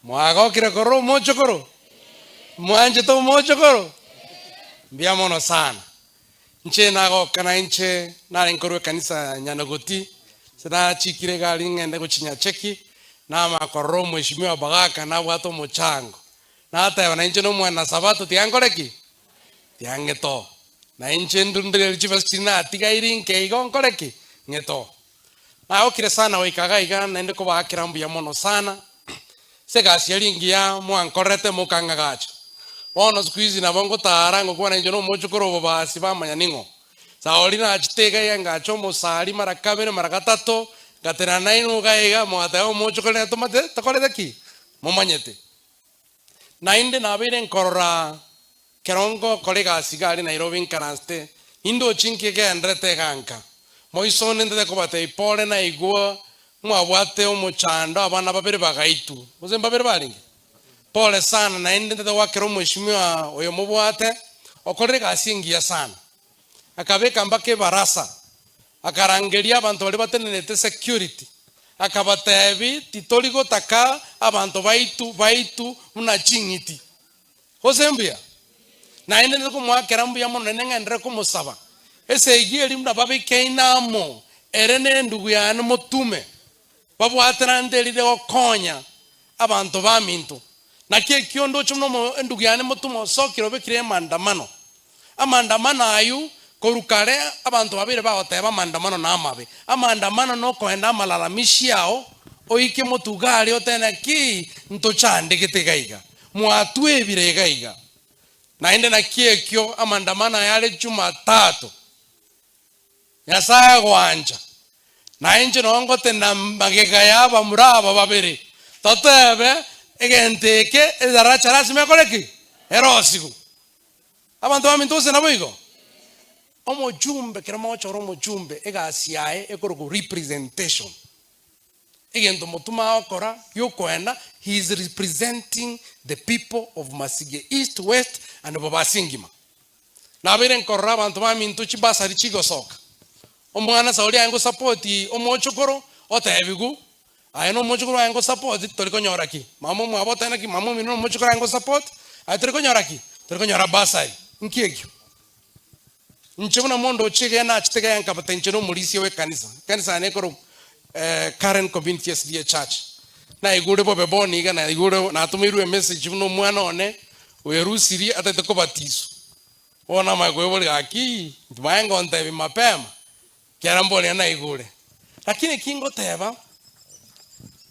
Mwagokire korora omochokoro? Mwanchete omochokoro? Mbuya mono sana. Inche nagoka na inche narenge korwa ekanisa ya Nyanogoti, ase nachikire egari ng'ende gochia Nyacheki, namanya korora omweshimiwa Bagaka nabwate omochango. Nateba nainche na omwana sabato tiga nkore ki? Tiga ng'etoo. Na inche ndundererie chibesa chiria natigaire inke igo nkore ki? Ng'etoo. Nagokire sana goika iga iga naende kobaakera mbuya mono sana ase egasi eria engiya mwankorerete mokang'agacha. Bono siku hizi nabo ngotara ngokwana inche na omochokoro obobasi bamanya ning'o. Sauli nachete iga iga ngacha omosari mara kabere mara gatato, ngatenena nainwe iga iga mogateba omochokoro nere tomate tokorete ki? Momanyete. Naende nabeire nkorora kero ngokora egasi iga aria Nairobi nkaransete, nindoche inki kegendererete iga nka. Moiso onde ntete kobatebia pole naigwa mwabwate omochando abana babere bagaitwa, gose mbabere barenge? Pole sana naende ntete goakera omweshimiwa oyo mobwate, okorire egasi engiya sana. Akabeka mpaka ebarasa, akarangeria abanto baria batenenete security, akabatebi, Titori gotaka abanto baitu baitu buna ching'iti. Gose mbuya? Naende nde komoakera mbuya mono, naende ng'enderere komosaba. Esegi eria buna babekaine amo, ere na endugu yane motume, babwaterante erinde gokonya abanto baminto. Naki ekio ndoche buna omo endugu yane motume osokire obekire emandamano. Amandamano ayio, korwa kare abanto babeire bagoteba amandamano namabe. Amandamano nokoenda amalalamishi ao, oike motuko aria otebe naki ntochandegete iga iga, mwatwebire iga iga. Naende naki ekio amandamano aya are Jumatatu, Nyasae agwancha, na inche noo ngotenena magega y'abamura aba babere, totebe egento eke edaracha lasima ekore ki? Erosigwe. Abanto baminto gose naboigo? Omochumbe ekero mogochora omochumbe egasi yaye ekorokwa representation. Egento motuma agokora giokoenda he is representing the people of Masige East, West and Bobasi engima. Nabeire nkorora abanto baminto chibasari chigosoka. Omwana Sauli aye ngosapoti omochokoro otebigu aye na omochokoro aye ngosapoti tori konyora ki? Mama omwabo oteba naki mama omino na omochokoro aye ngosapoti aye tori konyora ki? Tori konyora basari. Nki ekio? Inche buna monto oche iga nachete iga nkabata inche na omorisia bw'ekanisa. Ekanisa yane ekorokwa Karen Community SDA Church. Naigure bobe bono iga naigure natomeirwe emessage buna omwana one oerusirie atagete kobatiswa. Bono namanya koeboria gaki ntimaye ngontebia mapema ekiagera mbori naigure. Lakini eki ngoteba,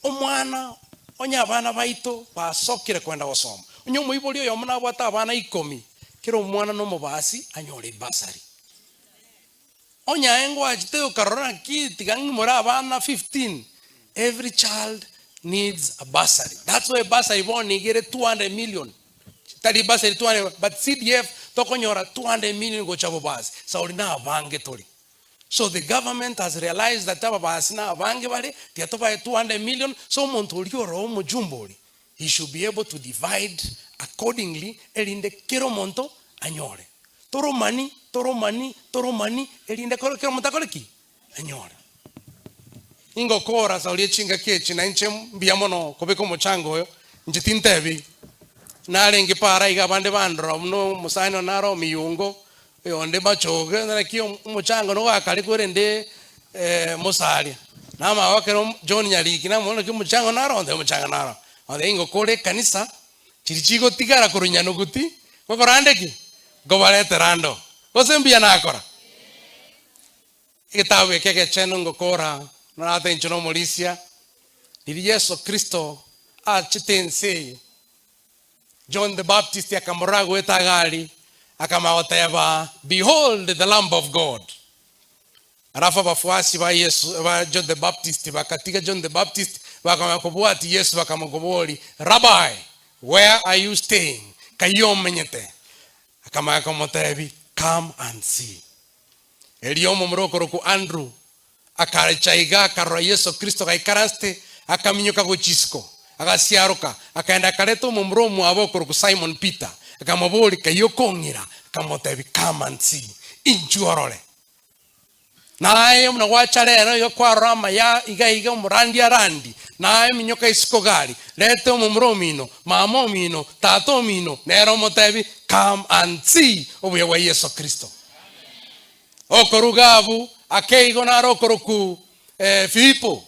omwana onye abana baito basokire kwenda gosoma, onye omoibori oyomo nabwate abana ikomi, kera omwana na omobasi anyore ebasari. Onye aye ngwachete okarora naki tiga ng'imore abana 15, every child needs a bursary. That's why bursary bono iga ere 200 million, tari bursary 200 but CDF tokonyora 200 million gocha bobasi, sauri nabange tore. So the government has realized that ababasi nabange bare, tiga tobae 200 million, so omonto oria oro omojumbe oria, he should be able to divide accordingly erinde kera omonto anyore. Toromani, toromani, toromani, erinde kore kera omonto akore ki? Anyore. Ingokora sauri echingaki echi na inche mbuya mono kobeka omochango oyo, inche tintebi narenge para iga abande bandora buna omosani one naro omiyungo, oyonde machoge, naki omochango nogakare korende mosaria. Namanya goakera John Nyariki namobora naki omochango naro ontebia omochango naro. Ontebia ingokore ekanisa chiria chigotigara korwa Nyanuguti, ngokora ande ki? Nkobaretera ande oo. Gose mbuya nakora? Egetabu eke egechenu ngokora narate inche nomorisia, riria Yeso Kristo achete ense eye, John the Baptist akamorora agoeta iga aria, akamanya goteba, Behold the Lamb of God. Alafu abafuasi ba Yeso ba John the Baptist bagatiga John the Baptist bakamanya kobwatia Yeso bakamokoboria, Rabbi, where are you staying? Kai omenyete? Akamanya komotebia, Come and see. Erio omomura okorokwa Andrew akarecha iga akarora Yeso Kristo gaikaransete, akaminyoka gochia isiko, agasiaroka, akaenda akareta omomura omwabo okorokwa Simon Peter, akamoboria, Kai okong'ira? Akamotebia, Come and see, inchuo orore. Naye buna gwacha rero iga kwarora amaya iga iga omorandi arandi, naye minyoka isiko gari, reta omomura omino, mama omino, tata omino, nere omotebi, Come and see obuya bwa Yeso Kristo. Okoruga abwo akeigo naro okoroku Filipo.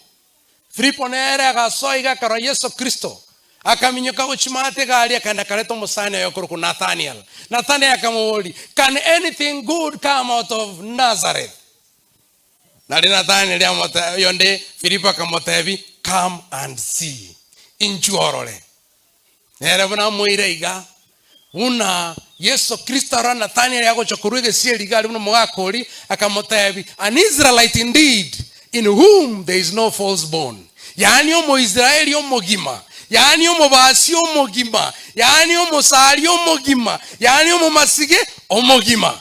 Filipo nere agasoa iga akarora Yeso Kristo, akaminyoka gochia maate egari, akaenda akareta omosani oye okorokwa Nathaniel. Nathaniel akamoboria, Can anything good come out of Nazareth? Nario Nathaniel amote- oyonde Filipo akamotebia, Come and see, inchuo orore. Nere buna amoire iga, buna Yeso Kristo arora Nathanieli agocha korwa egesieri iga aria buna omogaka oria, akamotebia, An Israelite indeed, in whom there is no false bone, yaani Omoisraeli omogima, yaani omobasi omogima, yaani omosari omogima, yaani omomasige omogima.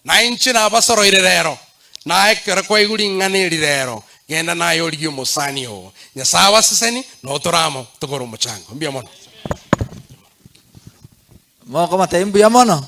Na inche nabasoroire rero, na ekero kwaigwa ring'ana eri rero, genda naye origie omosani oo. Nyasae abaseseni, na otore amo tokore omochango. Mbuya mono. Mokomatebia mbuya mono.